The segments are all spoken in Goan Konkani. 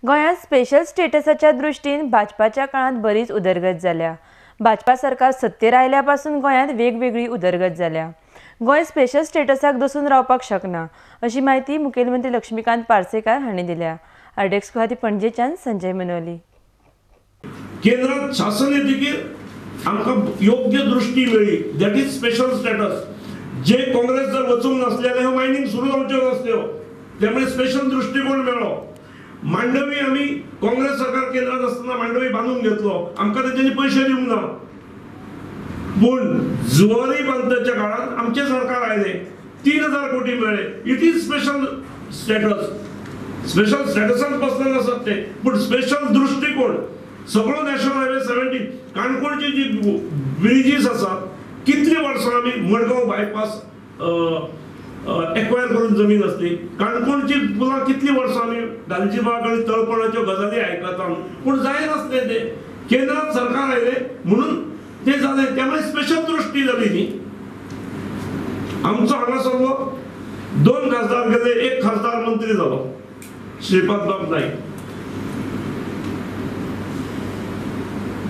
गोंयांत स्पेशल स्टेटसाच्या दृश्टीन भाजपाच्या काळांत बरीच उदरगत जाल्या। भाजपा सरकार सत्तेर आयल्या पासून गोंयांत वेगवेगळी उदरगत जाल्या। गोंय स्पेशल स्टेटसाक दसून रावपाक शकना अशी म्हायती मुखेलमंत्री लक्ष्मीकांत पार्सेकार हांणी दिल्या। आरडीएक्स खातीर पणजेच्यान संजय मनोली। केंद्रात शासन येतकीर आमकां योग्य दृष्टी मेळ्ळी, that is special status. जे काँग्रेस जर वचूंक नासले जाल्यार मायनिंग सुरू जावच्यो नासल्यो, त्यामुळे स्पेशल दृष्टिकोन मेळ्ळो। मांडवी आमी काँग्रेस सरकार केंद्रात आसतना मांडवी बांदून घेतलो, आमकां तेंच्यांनी पयशे दिवंक ना, पूण जुवारी बांदच्या काळात आमचें सरकार आयलें, 3000 कोटी मेळ्ळे। It is special status, special स्टेटसान बसले नासत ते, पूण स्पेशल दृष्टिकोन सगळो नॅशनल हायवे 70 काणकोणची जी ब्रिजीस आसात कितली वर्सां आमी मडगांव बायपास एक्वायर करून जमीन आसली, काणकोणची पुलां कितली वर्सां आमी गालजीबाग आनी तळपणाच्यो गजाली आयकता, पूण जायनासलें ते। केंद्रात सरकार आयलें म्हणून ते जालें, त्यामुळे स्पेशल दृष्टी जाली न्ही। आमचो हांगासरलो 2 खासदार गेले, 1 खासदार मंत्री जालो, श्रीपाद बाब नाईक।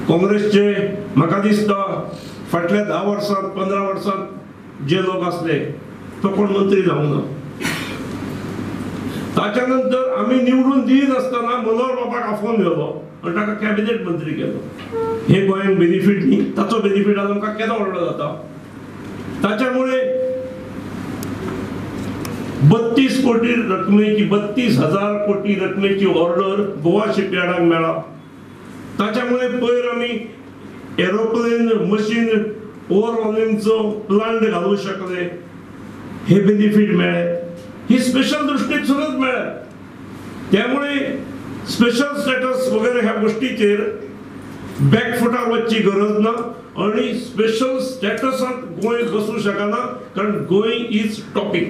काँग्रेसचे म्हाका दिसता फाटल्या 10 वर्सांत 15 वर्सांत जे लोक आसले तो कोण मंत्री जावंक ना। ताच्या नंतर आमी निवडून दिनासतना मनोहर बाबाक आफोवन व्हेलो आनी ताका कॅबिनेट मंत्री केलो। हे गोंयांक बेनिफीट न्ही, ताचो बेनिफीट आज आमकां केदो व्हडलो जाता। ताच्यामुळे 32 कोटी रकमेची 32,000 कोटी रकमेची ऑर्डर गोवा शिपयार्डाक मेळ्ळा। ताच्यामुळे पयर आमी एरोप्लेन मशीन ओव्हरऑलिंगचो प्लांट घालूं शकले, हे बेनिफीट मेळ्ळे, ही स्पेशल दृष्टीतसूनच मेळ्ळे। त्यामुळे स्पेशल स्टेटस वगैरे ह्या गोष्टीचेर बॅकफुटार वचची गरज ना आणि स्पेशल स्टेटसांत गोंय बसूं शकना, कारण Goa is topping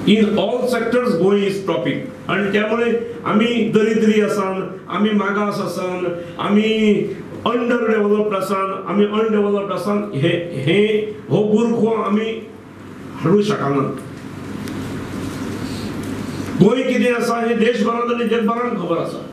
in all sectors, Goa is topping. आणि त्यामुळे आमी दरिद्री आसान, आमी मागास आसान, आमी अंडर डेव्हलप्ड आसान, आमी अनडेव्हलप्ड आसान, हे हे हो बुरखो आमी हाडूं शकना। गोंय कितें आसा हें देशभरांत आनी जगभरांत खबर आसा।